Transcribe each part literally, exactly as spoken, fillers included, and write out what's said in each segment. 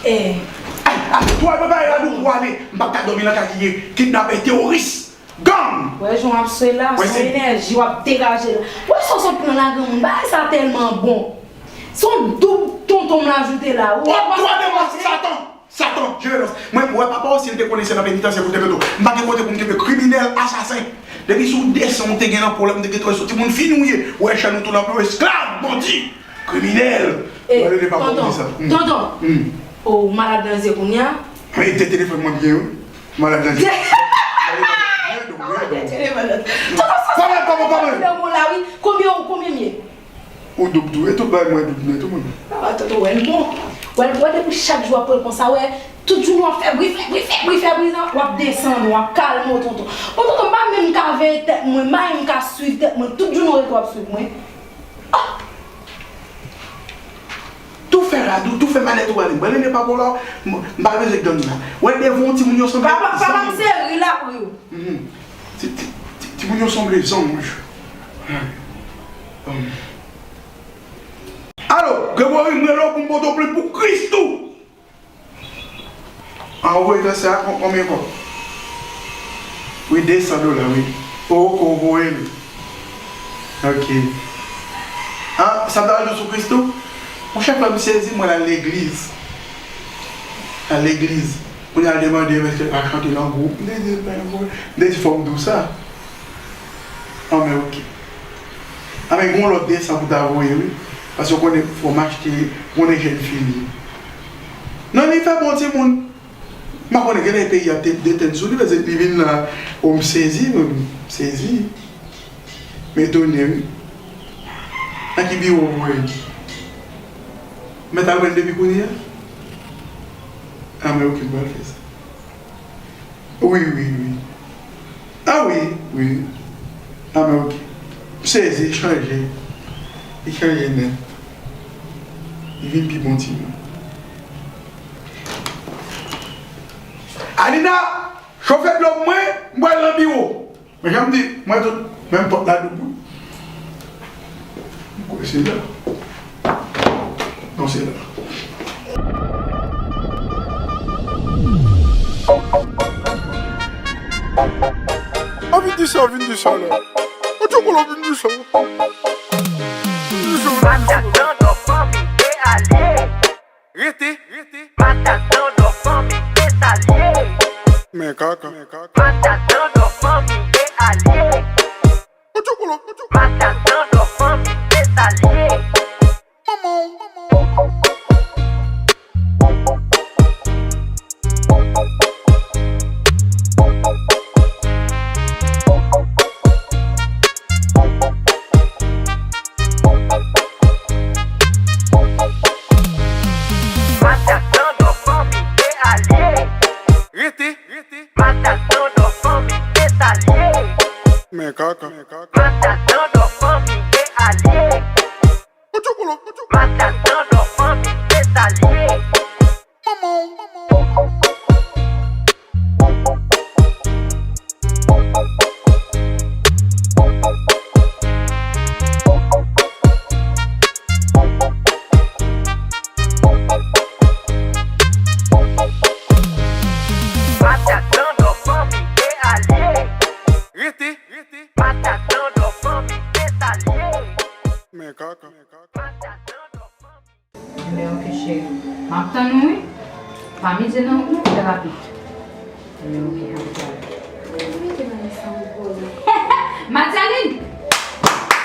Eh. Ay, ap twò prepare la pou ale. M p ap ka dòmi nan kay ki gen kidnapè, teworis, gang. Wè jan w ap swe la, se yon enèji w ap degaje la. Wè sa w sot pran la granmoun, bagay sa tèlman bon. Se yon doub tonton m rajoute la. Ou ap twa de mwa, Satan. Satan, je renonse. Mwen, mwen, papa w, si l te konnen se nan penitansye pou l te mete w, m pa gen kote pou m kenbe kriminèl, asasen. Depi sou desan w te gen nan pwolèm, m te gen twa sou timoun fini w ye. Ou wè chèn ou tou nan pye w, esklav, bandi, kriminèl. Mwen rele papa w pou sa. Tonton, o, malad nan zye kounye a? Men te telefòn mwen byen, wi. Malad nan zye. Tonton, sa, sa, papa, papa, papa. Nan mo la, wi. Konbyen, konbyen m ye? Ou doub tou, e tout bagay mwen doub nèt wi mwen. Papa tonton wè l bon. Wè l wè depi chak jou ap pran konsa wè. Tout jounen w ap fè bri fè bri fè bri fè bri nan w ap desann w ap kalme w tonton. Bon tonton m pa menm ka veye tèt mwen, m pa menm ka swiv tèt mwen, tout jounen w rete w ap swiv mwen. Ah! Tou fè rad ou, tou fè malèt ou ale. Mwen rele papa w la, m pa bezwen gang la. Wè devan w timoun yo sanble zanj. Papa papa m se ri l ap ri w. Ti, ti, ti, timoun yo sanble zanj. Alo, Gregory, m rele w pou m pote w plent pou Kris tou. An, ou voye transfè a kon, konbyen kòb? Wi, de san dola, wi. Oke, ou voye l. Oke. An, sa ta di w sou Kris tou? Monchè, frè m sezi, mwen al legliz. Al legliz. Kounye a l demande m èske l pa chante nan gwoup. M te di l pa gen pwoblèm. M te di fò m di w sa. Anben oke. Anben gen yon lòt de san pou ta voye wi. Paske w konnen fò m achte konnen jèn fi li. Non li fè bon timoun. M pa konnen genlè peyi a te detenn sou li paske li vin la. O m sezi wi, m sezi. M etone wi. Nan ki biwo w voye l? Mèt al wè l depi kounye a? Anben oke m pral fè sa. Wi, wi, wi. A wi, wi. Anben oke. M sezi, li chanje. Li chanje nèt. Li vin pi bon timoun. Alina, chofe dlo pou mwen, m pral nan biwo. Men jan m di, mwen tout, menm pòt la doub wi. M kwè se la. Non, se la. An vin di sa, vin di sa la. An tchokolo vin di sa. Vin di sa, vin di sa. Patat dandò fanmi e alye. Rete, rete. Patat dandò fanmi e sa l ye. Men kaka. Patat dandò fanmi e alye. Patat dandò fanmi e sa l ye. Patat dandò fanmi e alye. Rete, rete. Patat dandò fanmi e sa l ye. Men kaka. Patat dandò fanmi e alye. Patat dandò fanmi e sa l ye. Patat dandò fanmi e alye. Rete, rete. Patat dandò fanmi e sa l ye. Men kaka. Patat dandò fanmi. Enben oke cheri. M ap tann ou wi. Pa mize non, ou fè rapid. Enben oke, ap pale. Mataline!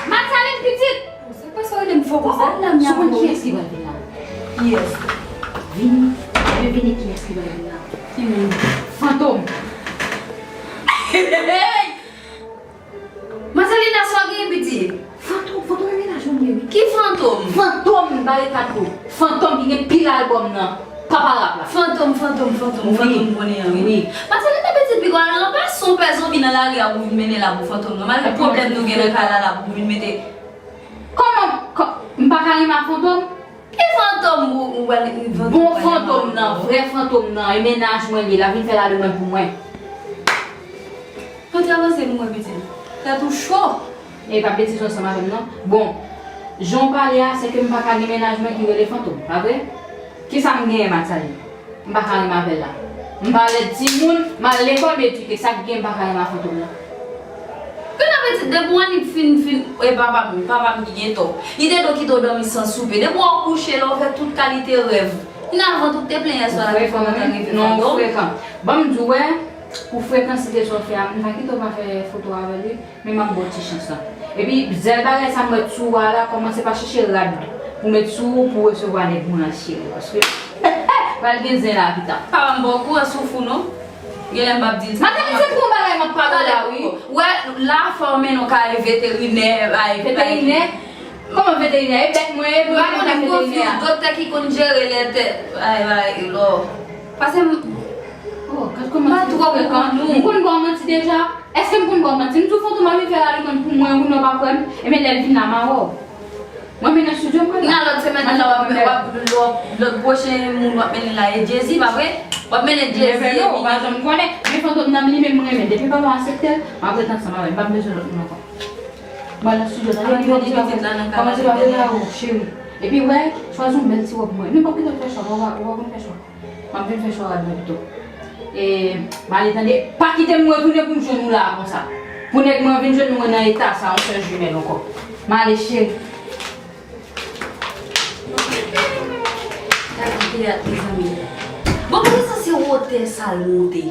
Mataline pitit! Sa k pase w rele m fò konsa? Sou konn kiyès ki pral vin la? Kiyès? Vini. Vini, vini, kiyès ki pral vin la? Ki moun? Fantom. Hey! Masalina, sa w genyen piti? Fantom, fantom e mennaj mwen ye wi. Ki fantom? Fantom, m bare kat ou. Fantom ki gen pil albòm nan papa rap la. Fantom, fantom, fantom, fantom m konnen an wi. Masalina piti piga w al ranpase yon pè zonbi nan lari a pou vin mennen l a pou fantom nan. Malgre pwoblèm nou gen nan kay la la pou vin mete. Kòman, kò, m pa ka renmen ak fantom? Ki fantom ou, ou wè li fantom? Bon fantom nan, vrè fantom nan, e mennaj mwen li, l ap vin fè ladan mwen pou mwen. Antre avanse pou mwen pitit. Tèt ou cho. E pa betize ansanm avè m non. Bon, jan w pale a, se ke m pa ka gen mennaj mwen ki rele fantom, pa vre? Kisa m genyen, Mathalie? M pa ka renmen avè l la. M pa lèd timoun, m al lekòl, m edike, sa k gen m pa ka renmen a Fantom nan. Gade pitit, depi w annik fin, fin, e papa m, papa m ki gen tò. Li te dwe kite w dòmi san soupe. Depi w kouche la, w fè tout kalite rèv. Finalman, tout te plen yè swa la, te fè w antre rive Fantom. Non, frekan. Ban m di w, wè, pou frekansite sa w fè a, m pa kite w pa fè foto avè l, wi. Men m ap ba w ti chans la. Epi, zèl bagay sa m wè t sou ou a la, kòmanse pa chèche rad pou met sou ou pou resevwa nèg mwen an, cheri, paske pral gen zen la pita. Papa m ba w kouran sou fou non. Genlè m p ap di l sa. Madanm, se pou yon bagay m ap pale la, wi. Wè, la fò w mennen w kay veterinè, bay, bay. Veterinè? Kòman veterinè? E bèt mwen ye pou m vin nan veterinè a? M pa konnen, m konfyiz, doktè ki konn jere lè tè, bay, bay, lò. Pase m, oh, gad kòman ti frekan. M konn ba w manti deja. Èske m konn ba w manti? M di w Fantom ap vin fè laligònn pou mwen, wi, non, pa kwè m. Ebyen, lè l vin la, m a wè w. Mwen menm nan estidyo, m pral la. Nan lòt semèn nan, w ap, w ap, lòt, lòt pwochen moun w ap mennen la, e Jezi, pa vre? W ap mennen Jezi, epi ou pa janm konnen. Men Fantom nan m li menm m renmen. Depi papa aksepte l, m ap ret ansanm avè l. M pa bezwen lòt moun ankò. Mwen nan estidyo, tande, kòmanse pa fè, kòmanse pa fè la, cheri. Epi, wè, chwazi yon bèl ti wòb pou mwen. Men pa kite m fè chwa, ou pa, ou pa konn fè chwa. M ap vin fè chwa rad mwen pito. E, m ale tande, pa kite m retounen pou m jwenn ou la konsa. Pou nèg mwen vin jwenn mwen nan eta sa, yon sè jimèl ankò. M ale, cheri. Gade teyat, mezanmi. Bon, poukisa se wotè sa l monte?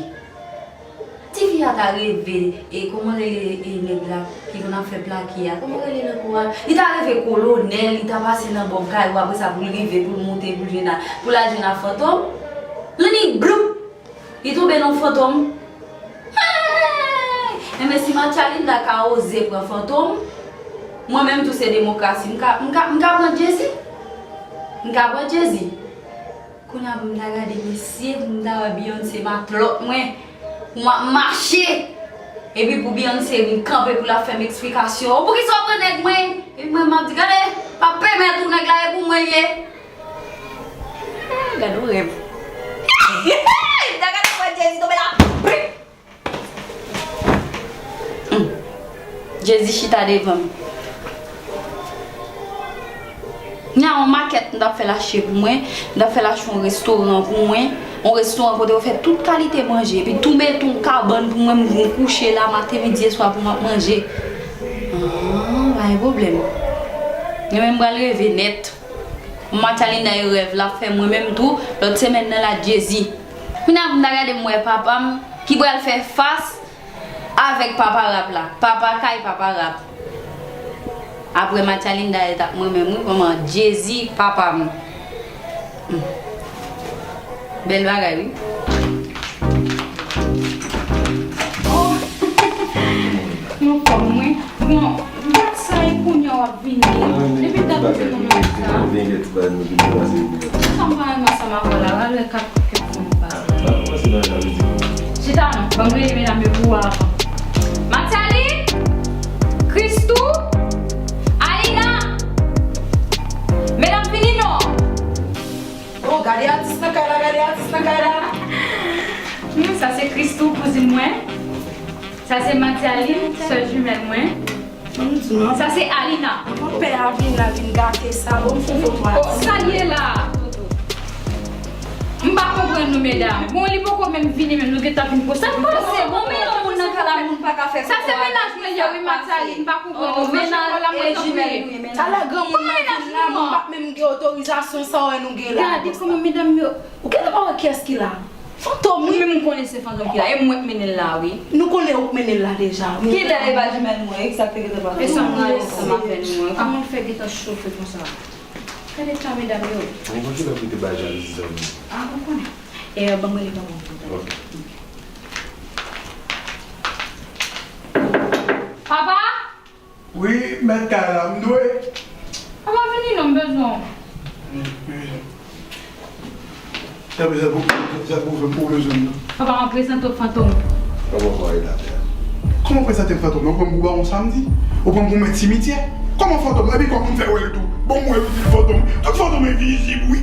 Tifi a ta reve, e kòman rele, e nèg la ki konn ap fè plake a? Kòman rele nan kou a? Li ta reve kolonèl, li ta pase nan bò kay ou, apre sa pou l rive, pou l monte, pou l jwenn a, pou l al jwenn a Fantom. Li ni bloup! Li tonbe nan Fantom. Hey! Enben, si Matyalinda ka oze pran Fantom, mwen menm tou se demokrasi. M ka, m ka, m ka pran Jezi. M ka pran Jezi. Kounye a pou m ta gade mesye, pou m ta wè Beyoncé matlòt mwen, pou m ap mache. Epi pou Beyoncé vin kanpe pou l ap fè m eksplikasyon. Poukisa w pran nèg mwen? Epi mwen, m ap di, gade, pa pèmèt ou, nèg la e pou mwen l ye. Gade yon rèv. M ta gade mwen Jezi tonbe la. Hmm. Jezi chita devan m. Nya yon makèt m t ap fè l achte pou mwen, m t ap fè l achte yon restoran pou mwen, yon restoran kote yo fè tout kalite manje, epi tou mete yon kabann pou mwen, m vin kouche la maten, midi e swa pou m ap manje. Ah, pa gen pwoblèm. Mwen menm m pral reve nèt. Matyalinda e rèv l ap fè mwen menm tou, lòt semèn nan la Jezi. Kounye a pou m ta gade m wè papa m ki pral fè fas avèk papa rap la. Papa kay papa rap. Apre Matyalinda e t ap mwen menm wi, kòman Jezi papa m. Hmm. Bèl bagay wi. Oh. Nou kòm mwen. Bon, gad sa e kounye a w ap vini. Depi m t ap di nou menm sa. Sa m pa renmen ansanm avè w la, gad lè k ap fè fon pase. Chita non, ban m rele medam yo pou w avan. Matyaline, Christoo, Alina, medam vini non. Oh, gade atis nan kay la, gade atis nan kay la. Hmm, sa se Christoo, kouzin mwen. Sa se Matyaline, sè jimèl mwen. Sa se Alina. Konpè a vin la, vin gate sa. Bon, m fè foto a. Oh, sa l ye la? M pa konprann nou, medam. Bon, li poko menm vini, menm nou gentan vin poze. Sa k pase? Bon, men yon moun nan kay la, moun pa ka fè foto a. Sa se mennaj mwen ye, wi, Matyaline. M pa konprann nou. Mennaj e jimèl nou ye, mennaj. Talè granmoun nan vin la, moun pa menm gen otorizasyon sa wè nou gen la. Gade kòman medam yo. Ou gentan pa wè kiyès ki la? Fantom, wi. Ou menm ou konnen se Fantom ki la. E mwen k mennen l la, wi. Nou konnen ou k mennen l la deja, wi. Kilè e pa jimèl mwen, egzakte gentan pa. E sa m rale sa m ap fè nou an. Kòman l fè gentan chofe konsa? Gade ta medam yo. Mwen konn kilè pou te bay jalouzi zanmi. Ah, ou konnen. E ban mwen li ban mwen. Ok. Papa? Wi, mèt kay la, m dwe. Papa, vini non, m bezwen w. Tanpri, sa pou, sa pou fè m pou bezwen m nan. Papa, mwen prezante w Fantom. Kòman w ret atè a? Kòman prezante m Fantom? Ou pran m pou bawon samdi? Ou pran m pou mèt simityè? Kòman Fantom? Epi kòman m fè wè l tou? Bon, m wè l di Fantom. Tout Fantom envizib, wi.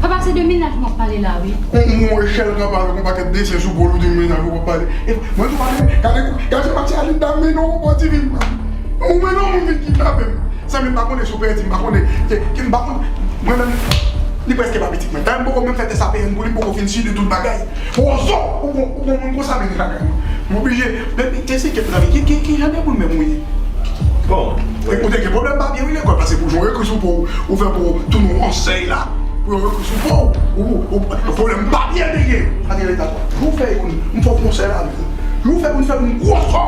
Papa, se de mennaj mwen ap pale la, wi. Ou, ou, ou echèl kanpe avèk yon pakèt desen sou kò l, ou di mennaj ou ap pale. E, mwen tou pale, gade, gade Matyalinda, mennen yon pòtivin. Ou mennen yon moun vin kidnape m. Zanmi, m pa konnen si w pèdi, m pa konnen. Ke, ke m pa konnen. Mwen menm, Li prèske pa pitit mwen. Dayè, m poko menm fè tès A P N pou li, m poko fin sidi tout bagay. Wozo, ou bon, ou bon moun konsa, men li lakay mwen. M oblije, men, men, te se kèt la, men ki, ki, ki jan de moun menm ou ye? Bon, ou te gen pwoblèm papye, wi, lekòl, paske pou jwenn rekri sou po, ou fè pou tounen yon sèy la, pou yon rekri sou po, ou, ou, pwoblèm papye te gen. Sa te leta, tou. Jou fè youn, m fè yon konsèy la, men. Jou fè youn, fè yon gwo sò.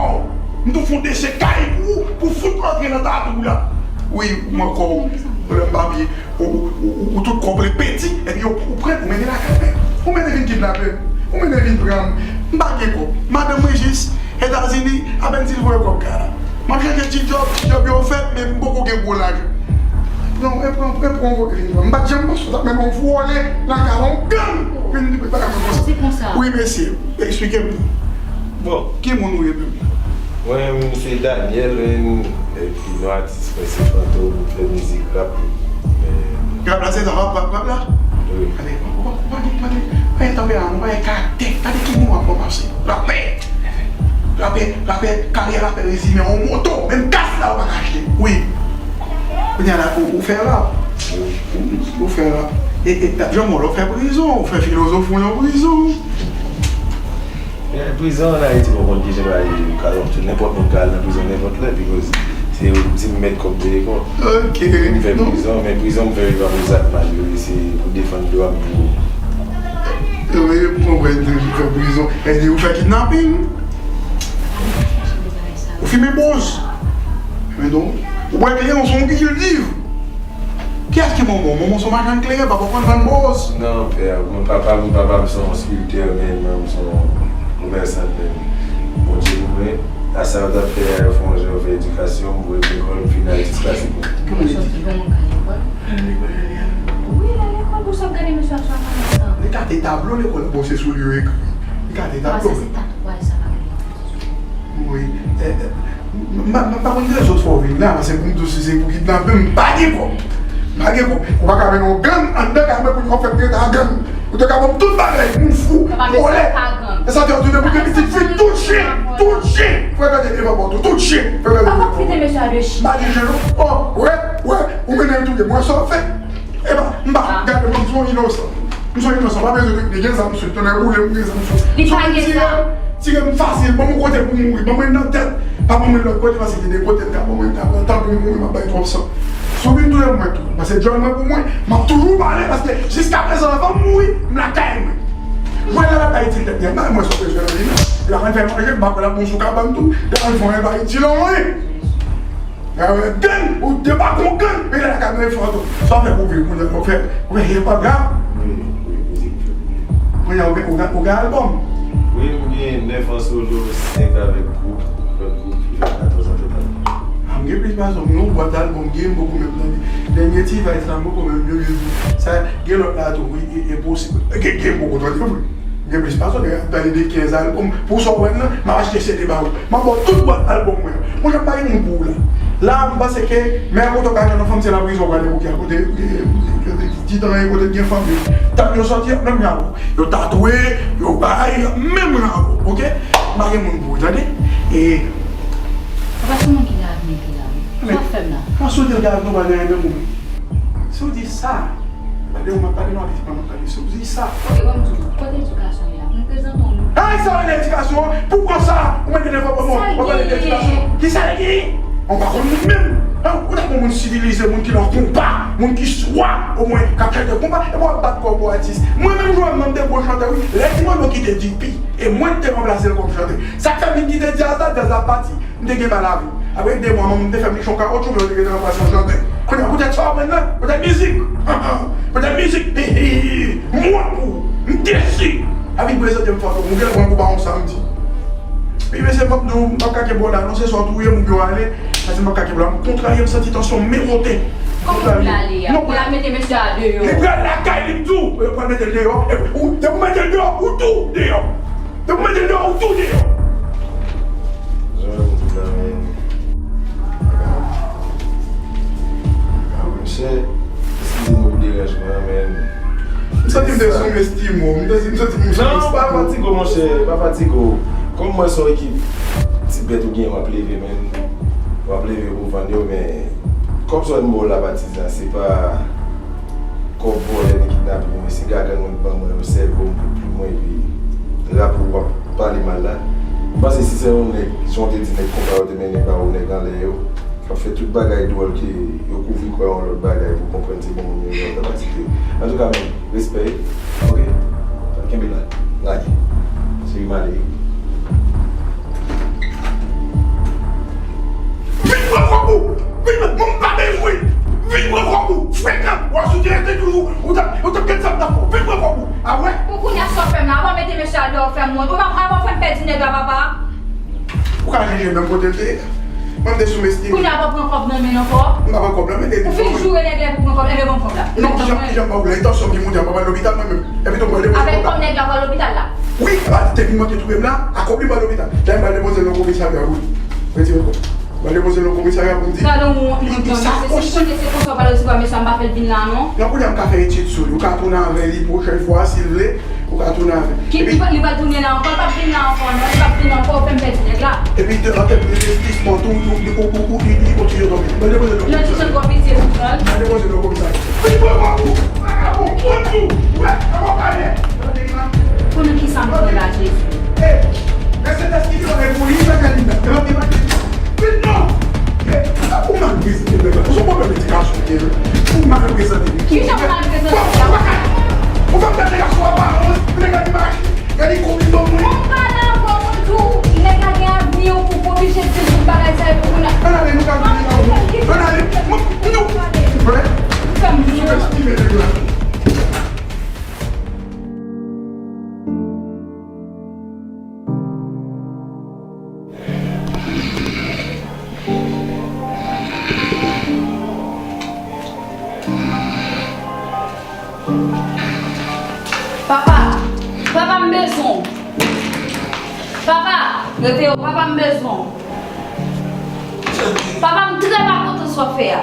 M tou fè yon dechèkay pou, pou fout antre nan tatou la. Wi, m ankò, pwoblèm papye. Ou, ou, ou, ou tout kòb le peti, epi ou, ou pran, ou mennen lakay mwen. Ou mennen vin kidnape m. Ou mennen vin pran m. M pa gen kòb. Madanm mwen jis Etazini, apèn si l voye kòb kay la. M ap chèche ti djòb, ti djòb yo fèt, men m poko gen gwo lajan. Pran, e pran, e pran voye vin pran m. M pa t janm panse w t ap mennen yon vòlè nan kay yon gang vin di bagay mwen konsa. Se konsa. Wi, mesye, eksplike m. Bon. Ki moun ou ye menm? Mwen, m se Daniel, men, epi non atis mwen se Fantom, m fè mizik rap. Men rap la se sa, rap, rap, rap la? Wi. Gade, ou pa, ou pa gen, ou pa gen, ou pa gen tanperaman, ou pa gen karaktè. Gade ki moun w ap pase. Rapè! Rapè, rapè, karyè rapè rezime yon moto, menm kas la ou pa ka achte. Wi. Kounye a la, ou, ou fè rap. Ou, ou fè rap. E, e, jan mwen, ou fè prizon, ou fè filozof ou nan prizon. Men prizon an Ayiti, bon, konn ki jan bagay yo ka, nenpòt moun ka al nan prizon nenpòt lè, because se yo ki di m mèt kòb de lekòl. Ok. M fè prizon, men prizon m fè yo pa pou zak mal yo, se pou defann dwa m pou. Yo, yo, m konprann, m fè prizon. Èske ou fè kidnaping? Ou fimen boz? Men non. Ou bwè kleren, ou se yon pil div. Kiyès ki Monmon? Monmon se yon machann kleren, papa w konn vann boz. Non, pè, mwen papa m, papa m se yon skiltè, men mwen m se yon komèsan, men Bondye pou mwen. A sa yo t ap fè a yo, fè yon jan yo fè edikasyon m, pou lekòl m fin al jiska se bon. Kòman li di? Wi, lè lekòl, pou sa w gade mesye ap swa konn sa. Li kate tablo lekòl, bon, se sou li yo ekri. Li kate tablo. Sa se tatouaj sa, pa gen. Wi. Eh, eh, m, m, m pa konn kilè zòt fè w vin la, paske pou m di w si se pou kidnape m, m pa gen kòb. M pa gen kòb. Ou pa ka mennen yon gang anndan kay mwen pou nou fè m rete a gang. Ou te ka ban m tout bagay, moun fou, vòlè. E sa te yon tounen pou gen pitit fi, tout chen, tout chen. Frekante devan pòt ou, tout chen. Frekante devan pòt ou. M pa gen chen non. Oh, wè, wè, ou mennen l touye m, wè sa w ap fè. Epa, m pa gade mwen, m se yon inosan. M se yon inosan, pa bezwen li gen zam sou li, tonnè boule m gen zam sou li. Li pa gen zam. Tire m fasil, ban m yon kote pou m mouri, ban mwen nan tèt. Pa ban mwen lòt kote, paske gen de kote m ka ban mwen, m ka pran tan pou m mouri, m ap bay twòp san. Si w vin touye m, mwen tou. Paske djòl mwen pou mwen, m ap toujou pale, paske jiskaprezan, anvan m mouri, m lakay mwen. Mwen la, la pa itil tèt mwen, mwen sot bezwen nan li menm. Li pa konn fè manje, m pa kwè l ap bon sou kabann tou, li pa konn fè anyen, pa itil anyen. Gang, ou debake yon gang, men lè lakay mwen fè anto. Sa w fè pou viv kounye a, ou fè, ou fè hip hop la? Wi, wi, mizik m fè pou viv. Kounye a, ou gen, ou gen, ou gen albòm? Wi, m gen nèf an solo, senk avèk gwoup, lòt gwoup ki fè katòz an total. A, m gen plis pase w, m gen yon bwat albòm, gen m poko menm tande. Dènye ti vayz la, m poko menm, yo, yo, yo. Sa, gen lòt la tou, wi, e, e posib. Gen, gen m poko tande vre. Gen plis pase w, gen ap pale de kenz albòm. Pou sa w wè m nan, m ap achte C D ba ou. M ap ba w tout bwat albòm mwen yo. Monchè, m pa gen moun pou ou la. La, m panse ke, men kote w ka jwenn yon fanm, se nan prizon w prale bouke a. Kote, e, e, e, ti tan gen kote gen fanm yo. Tan yo sòti, y ap menm jan avè w. Yo tatouye, yo bay, y ap menm jan avè w, oke? M pa gen moun pou ou, tande? E. Papa, se moun ki lave nèg la, wi. Sa w ap fè m la? Panse w di l gade nou pa gen anyen menm ou menm. Si w di sa, gade w, m ap pale non, pitit mwen, m ap pale. Si w di sa. Ok, ban m di w, kote edikasyon ye a? M prezante w non. Ay, sa w rele edikasyon an? Pou konsa, ou mete devan pou mwen, w ap pale de edikasyon. Ki sa l genyen? Ou pa konn moun menm. Ou ta konn moun sivilize, moun ki nan konpa, moun ki swa, omwen, k ap chante konpa, epi w ap bat kò w pou atis. Mwen menm, Joel, mwen m te gwo chantè, wi. Lè Ti Mano kite D P, e mwen ki te ranplase l kòm chantè. Sa k fè m vin kite djaz la, djaz la pati. M te gen mal avè l. Apre de mwa, manman m te fè m liche yon kawotchou, men yo te gentan ranplase yon chantè. Kounye a, poutèt sa w aprann nan? Poutèt mizik. Poutèt mizik. Mwen pou ou. M desi. Avèk prezante m Fantom. Ou gen pran kou ba yon samdi. Wi, mesye, m ap di w, m p ap ka kenbe w la non, se swa w touye m oubyen w ale. Paske m p ap ka kenbe w la. M kontrarye, m santi tansyon m men monte. Kòman pou l ale a? Pou l al mete mesye a deyò. Li pral lakay li, m di w. Yo pral mete l deyò. Epi, ou, depi w mete l deyò, ou tou deyò. Depi w mete l deyò, ou tou deyò. Jan m di la, men. Monchè, eskize nou pou deranjman an, men. M santi m te soumestime w, m te, m santi m soumestime w. Non, pa fatige w, monchè, pa fatige w. Kòm m wè se yon ekip ti bèt ou genyen, w ap leve, men. W ap leve pou vann yo, men. Kòb sa w wè m ba w la, patizan, se pa Kòb vòlè, nèg kidnape mwen, se gagann mwen k ban mwen yo, sèvo m, kout plim mwen, epi rapò w ap pale mal la. M panse si se yon nèg, jan w te di nèg konpa yo te mennen ba ou, nèg anlè yo, k ap fè tout bagay dwòl ke yo kouvri kò yo an lòt bagay pou konprann se bon moun yo ye, yo t ap atake yo. Antouka, men, respè, wi. Ok? Kenbe la. Lage. Se wi m ale. Vin pran kòb ou! Vin pran, mwen m pa bezwen! Vin pran kòb ou! Frekan! W ap sou teren te toujou, ou t ap, ou t ap gad sa m t ap fè w. Vin pran kòb ou! A wè? Pou kounye a sa w fè m la, avan w mete mesye a deyò, fè m wont. Ou pa, avan w fè m pèdi nèg la, papa. Ou ka jije menm kote l te ye. Mwen m te sou mesye. Kounye a w ap pran kòb nan men l ankò? M pa pran kòb nan men l. Ou fin joure nèg la epi w pran kòb, enben ban m kòb la. Kijan, kijan m pa woule? Entansyon m gen pou m di a papa lopital mwen menm. Epi tou mwen depoze kòb la. Avèk kòb nèg la pral lopital la? Wi, a, te vin manke touye m la, a kòb li pral lopital. Dayè m pral depoze l nan komisarya, wi. Retire kòb. M pral depoze l nan komisarya pou m di. Gade yon wont, moun sa, se si m konn se konsa w pral resevwa mesye a, m pa fè l vin la non. Non, kounye a m ka fè etid sou li. Ou ka tounen avè li pwochèn fwa si l vle. Ou ka tounen avè l. Ki, epi li pral, li pral tounen la ankò, li p ap vin la ankò non, li p ap vin ankò, ou fè m pèdi nèg la. Epi de, an tèm de envestisman tou, ou, ou, ou, ou, ou, ou tire tonbe. Mwen depoze l nan komisarya. Yon ti jan gwo pitiye pou pran l. Mwen depoze l nan komisarya. Wi, wi, wi, wi. Konnen kisa m pran la, Jezi. Ou mal prezante nèg la. Ou se pwoblèm edikasyon ou gen. Ou mal prezante li. Kijan ou mal prezante li a? Ou fè m gade nèg la sou aparans, nèg la gen machin, gade kouri ban mwen. Ou pale avè w, mwen di w, nèg la gen avni, ou oblije di tout bagay sa yo pou moun la. Ann ale, nou ka vini la. Ann ale. Mwen, nou. Ou fè m sou-estime nèg la. Papa, papa, m bezwen w. Papa, rete yo, papa, m bezwen w. Papa, m trè pa kontan sa w fè a.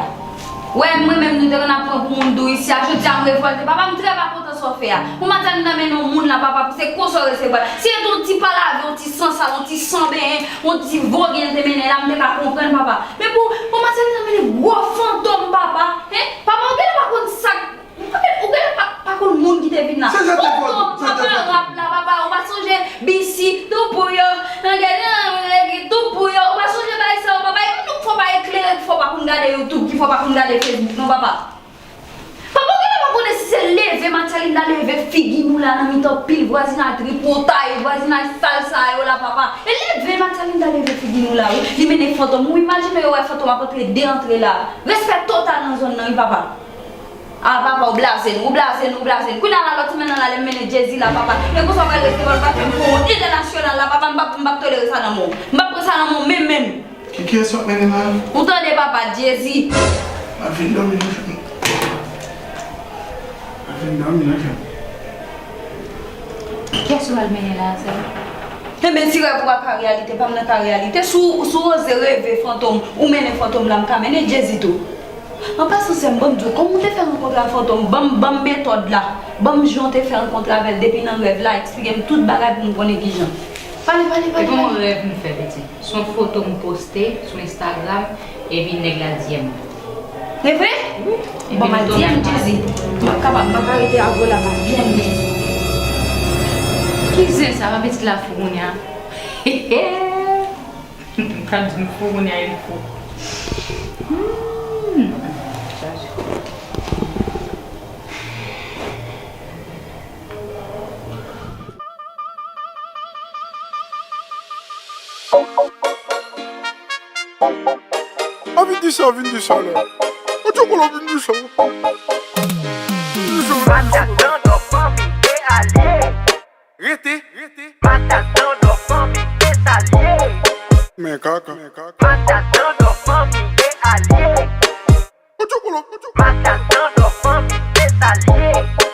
Wè, mwen menm nou te konn ap pran pou moun dou isi a, jodi a m revòlte. Papa, m trè pa kontan sa w fè a. Pou Matalina mennen yon moun la, papa, pou se konsa w resevwa l. Si se te yon ti palavè, yon ti san sal, yon ti san benyen, yon ti voge l te mennen la, m te ka konprann, papa. Men pou, pou Matalina mennen gwo fantòm, papa, hein? Papa, ou genlè pa konn sa k, ou genlè pa, pa konn moun ki te vin la. Sa, sa te fè, sa te fè. Papa, rap la, papa, ou pa sonje B C, tou pou yo, nan gade nan legi, tou pou yo, ou pa sonje bagay sa yo, papa, e nou k fè w pa eklere, k fè w pa konn gade YouTube, ki fè w pa konn gade Facebook, non, papa. Papa, ou genlè pa konnen si se leve Matalina leve figi nou la nan mitan pil vwazinaj tripotay, vwazinaj sal sa yo la, papa. E leve Matalina leve figi nou la, wi. Li mennen fantòm. Ou imajine yo wè fantòm ap antre de antre la. Respè total nan zòn nan, wi, papa. A, papa, ou blaze nou, ou blaze nou, ou blaze nou. Kounye a la, lòt semèn nan la, lè m mennen Jezi la, papa. E konsa w pral resevwa l, papa, m fè yon entènasyonal la, papa, m p ap, m p ap tolere sa nan men w. M p ap pran sa nan men w, menm, menm. Ki, kiyès w ap mennen la? Ou tande papa, Jezi. M ap vin dòmi nan chanm. M ap vin dòmi nan chanm. Kiyès ou pral mennen la, sè? Enben, si rèv ou a ka reyalite, pa m nan ka reyalite. Si w, si w oze reve fantòm, ou mennen fantòm la, m ka mennen Jezi tou. An pasan, sè m, ban m di w, kòman w te fè rankontre a fantòm? Ban m, ban m metòd la. Ban m jan w te fè rankontre avè l depi nan rèv la, eksplike m tout bagay pou m konnen kijan. Pale, pale, pale, pale. Se pa yon rèv m fè, pitit. Se yon foto m poste sou Instagram, epi nèg la D M mwen. E vre? Wi. Bon, m al D M Jezi. M p ap kapab, m pa ka rete avwe la, m al D M Jezi. Ki zen sa, pa pitit la fou kounye a? M ka di m fou kounye a, li fou. Hmm. A vin di sa, vin di sa la. Antye kolo vin di sa. Vin di sa, vin di sa. Patat nan do fanmi e alye. Rete, rete. Patat nan do fanmi e salye. Men kaka. Patat nan do fanmi e alye. Antye kolo, antye. Patat nan do fanmi e salye.